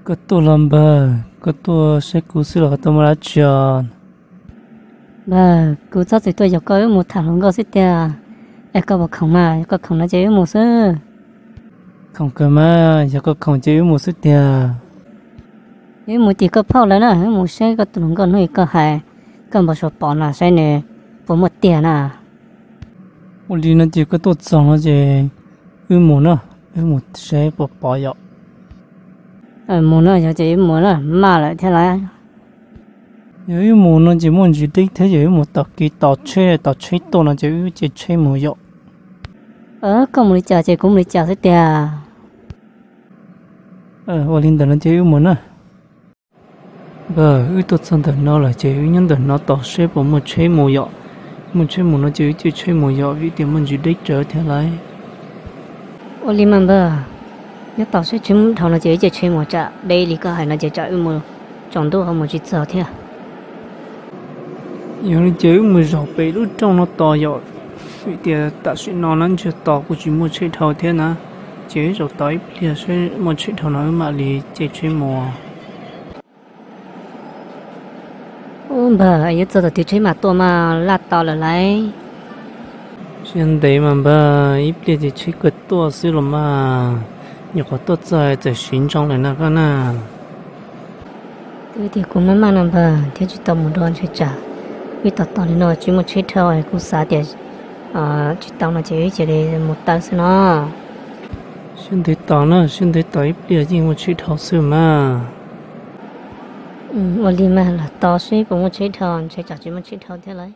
Koj tuaj los npawg, koj tuaj saib kuv xwb los koj tuaj muaj dab tsi os? Npawg, kuv txhob txwm tuaj yaum koj, wb mus tham hluas nkauj xwb tiag. Es koj puas khoom mas, yog koj khoom no ces wb mus xwb. Khoom kawg mas, yog koj khoom ces wb mus xwb tiag. Wb mus tim koj phauj lawv na, wb mus saib koj tus hluas nkauj hnub uas koj hais, koj npau suav pom no saib nws puas muaj tiag na. Ua li no ces koj tuaj txog no ces wb mus na, wb mus saib puas pom yom. Mus no yog ces wb mus na, maj lawm thiab lauj. Yog wb mus no ces muaj ntsis deb thiab, yog wb mus tom kev tos tsheb, tos tsheb tuaj no ces wb caij tsheb mus yom. Koj mus li cas ces kuv mus li cas xwb tiag. Ua li ntawd no ces wb mus na. Npawg, wb tuaj txog ntawm no lawm ces wb nyob ntawm no tos seb puas muaj tsheb mus yom. Muaj tsheb mus no ces wb caij tsheb mus yom, vim tias muaj ntsis deb tsawv thiab lauj. Ua li mas npawg, nyob tos seb tsheb dhau no ces wb caij tsheb mus, tsam deb li koj hais no ces tsam wb mus tsaus ntuj ho mus tsis txog thiab. Yog li ces wb mus zaum pem lub rooj no tos yom, vim tias tam sim no na ntsiag to kuj tsis muaj tsheb dhau thiab na. Ces wb zaum tos ib pliag seb muaj tsheb dhau no wb mam li caij tsheb mus. Ub npawg, yuav txog tom twg tsheb mam tuaj mas laj tau lawm lauj. Tsis ntev mas npawg, ib pliag ces tsheb kuj tuaj xwb los mas. Nyuam qhuav tuaj txog txawm siv ntsoov lawm na koj na. Twb tias kuv maj maj no npawg thiab tsis tau mus dua ntshe tsam wb tos tos li no tsis muaj tsheb dhau, kuv xav tias tsis tau no ces wb cia li mus taw xwb no. Siab ntev tos na, siab ntev tos ib pliag yeej muaj tsheb dhau xwb mas. Ua li mas los tos seb puas muaj tsheb dhau, ntshe tsam tsis muaj tsheb dhau thiab lauj.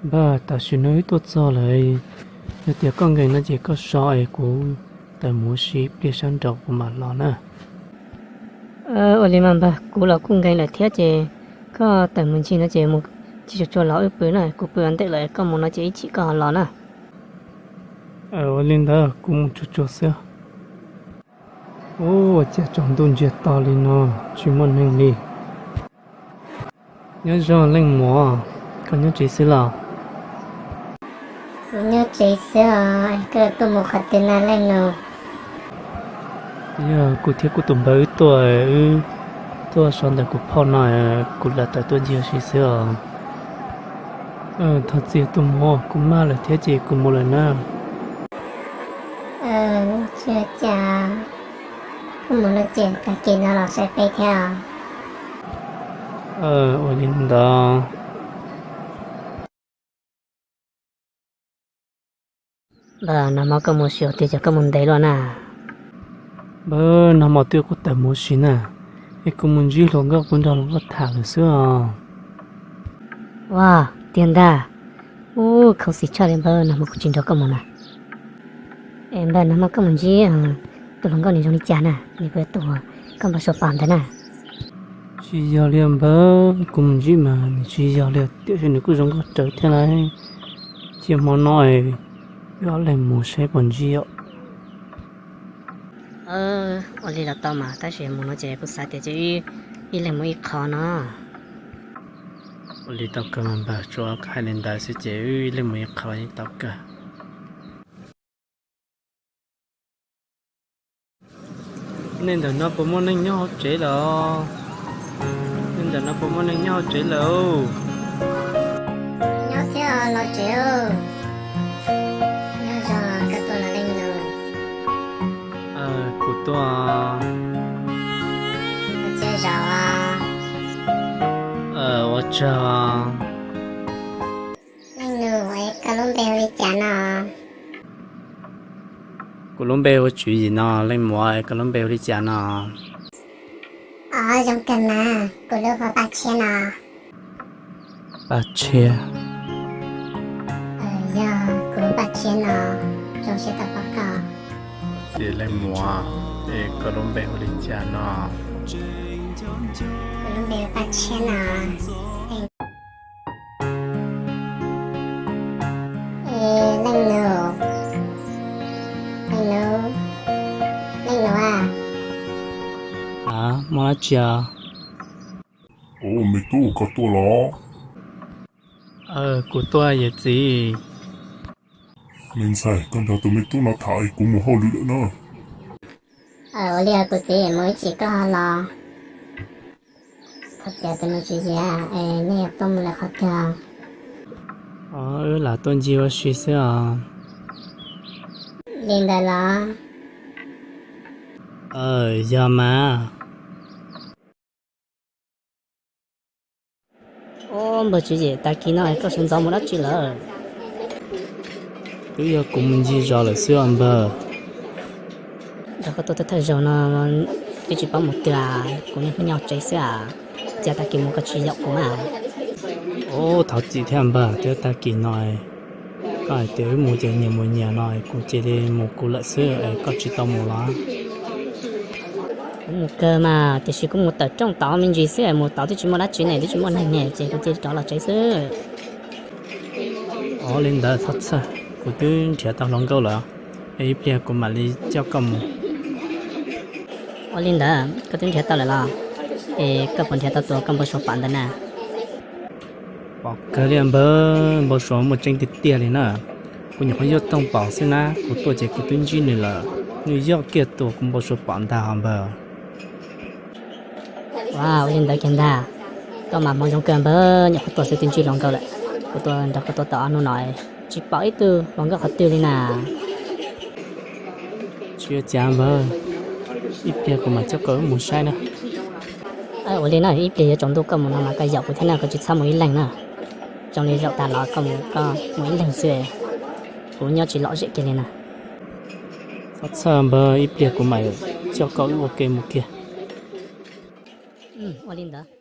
Npawg, tam sim no wb tuaj txog lawm, yog tias koj nkees no ces koj so es kuv tawm mus ua si pliag sab nraud kuv mam los na. Ua li mas npawg, kuv los kuj nkees lawm thiab ces koj tawm mus ncig no ces mus tsis tsuag tsuag los wb pw na, kuv pw ua ntej lawm koj mus no ces ib chim koj ho los na. Ua li ntawd kuv mus tsuag tsuag xwb. Ua cas tsaus ntuj ntsiag to li no tsis muaj neeg li. Nyob zoo leej muam, koj nyob tsev xwb los? Kuv nyob tsev xwb os, koj tuaj mus qhov twg na leej nus? Yog kuv thiab kuv tus npawg wb tuaj, wb tuaj so ntawm kuv phauj no, kuv lam tawm tuaj ncig ua si xwb os. Thov txim tus muam, kuv maj lawm thiab ces kuv mus lawm na. Tsis ua cas, koj mus no ces tag kis no los saib peb thiab os. Ua li ntawd. Npawg, nag hmo koj mus ua si twg cas koj mus ntev luaj na? Npawg, nag hmo twb kuv tawm mus ua si na, es kuv mus ntsib hluas nkauj, kuv nrog hluas nkauj tham lawm xwb os. Ua, tiag ntag. Ub, khuv xim tshaj li npawg, nag hmo kuv tsis nrog koj mus na. Es npawg, nag hmo koj mus ntsib tus hluas nkauj nws zoo li cas na, nws puas yog tus koj npau suav pom ntawd na? Tsis yog li npawg, kuv mus ntsib mas nws tsis yog li, tiam sis nws kuj zoo nkauj rawv thiab lauj. Cia hmo no wb ob leeg mus saib puas ntsib os. Ua li los tau mas, tab sis mus no ces kuv xav tias cia ib leeg mus ib qho no. Ua li tau kawg mas npawg, tsuas koj hais li ntawd xwb ces wb ib leeg mus ib qho yeej tau kawg. Nej ntawm no puas muaj neeg nyob hauv tsev lawm? Nej ntawm no puas muaj neeg nyob hauv tsev lawm? Nyob thiab los tsev. Nyob zoo, koj tuaj los leej nus? Kuv tuaj. Ua tsaug. Leej nus, koj lub npe hu li cas no? Kuv lub npe hu Tswv Yim no. Leej muam, koj lub npe hu li cas no? Os, zoo kawg mas, kuv lub hu Paj Tshiab no. Paj Tshiab? Yog, kuv hu Paj Tshiab no. Zoo siab tau pom koj. Txiv leej muam, es koj lub npe hu li cas no? Kuv lub npe hu Paj Tshiab no. Es leej nus, leej nus, leej nus a. A, muaj dab tsi os? Ua me tub, koj tuaj los? Kuv tuaj yawm txiv. Me ntxhais, koj nrog tus me tub no tham es kuv mus hauj lwm lawm no. Ua li kuv txiv, mus ib chim koj ho los. Thov txim tus me tsis yam, nej yuav tuaj mus lawm qhov twg? Wb lam tuaj ncig ua si xwb os. Li ntawd los? Yog mas. Ub, npawg Tswv Yim, tag kis no koj sawv ntxov mus dab tsi lawm? Twb yog kuv mus ncig zos lawm xwb os npawg. Nrog koj tuaj thawj zaug no twb tsis paub mus twg, kuv niaj hnub nyob tsev xwb as. Cas tag kis mus koj tsis yaum kuv mas? Ub, thov txim thiab npawg, thiab tag kis no koj hais tias wb mus ces nyias mus nyias no, kuv cia li mus kuv lawm xwb es koj tsis tau mus los? Kuv mus kawg mas, tiam sis kuv mus tawm rooj tod me ntsis xwb, mus tod twb tsis muaj dab tsi ne, twb tsis muaj neeg ne, ces kuv cia li rov los tsev xwb. Ua li ntawd txhob txhawj, kuv twb nrhiav tau hluas nkauj lawm, es ib pliag kuv mam li coj koj mus. Ua li ntawd koj twb nrhiav tau lawm los? Es koj puas nrhiav tau tus koj npau suav pom ntawd na? Pom kawg li npawg, npau suav muaj tseeb tiag tiag li na. Kuv nyuam qhuab yuav tooj pom xwb na, kuv tuaj ces kuv twb ntsib nws lawm. Nws yog kiag tus kuv npau suav pom ntag hos npawg. Ua li ntawd kiag ntag. Koj mas hmoov zoo kawg npawg, nyuam qhuav tuaj xwb twb ntsib hluas nkauj lawm. Kuv tuaj nrog koj tuaj tau ob hnub no tsis pom ib tug hluas nkauj qhov twg li na. Tsis ua cas npawg, ib pliag kuv mam coj koj wb mus saib na. Ua li na, ib pliag yuav tsaus ntuj koj mus no mas koj yaum kuv thiab na, koj tsis txhob mus ib leeg na. Zoo li zaum tas los koj mus, koj mus ib leeg xwb, kuv nyob tsis lom zem kiag li na. Txhob txhawj npawg, ib pliag kuv mam coj koj wb ua ke mus kiag. Ua li ntawd.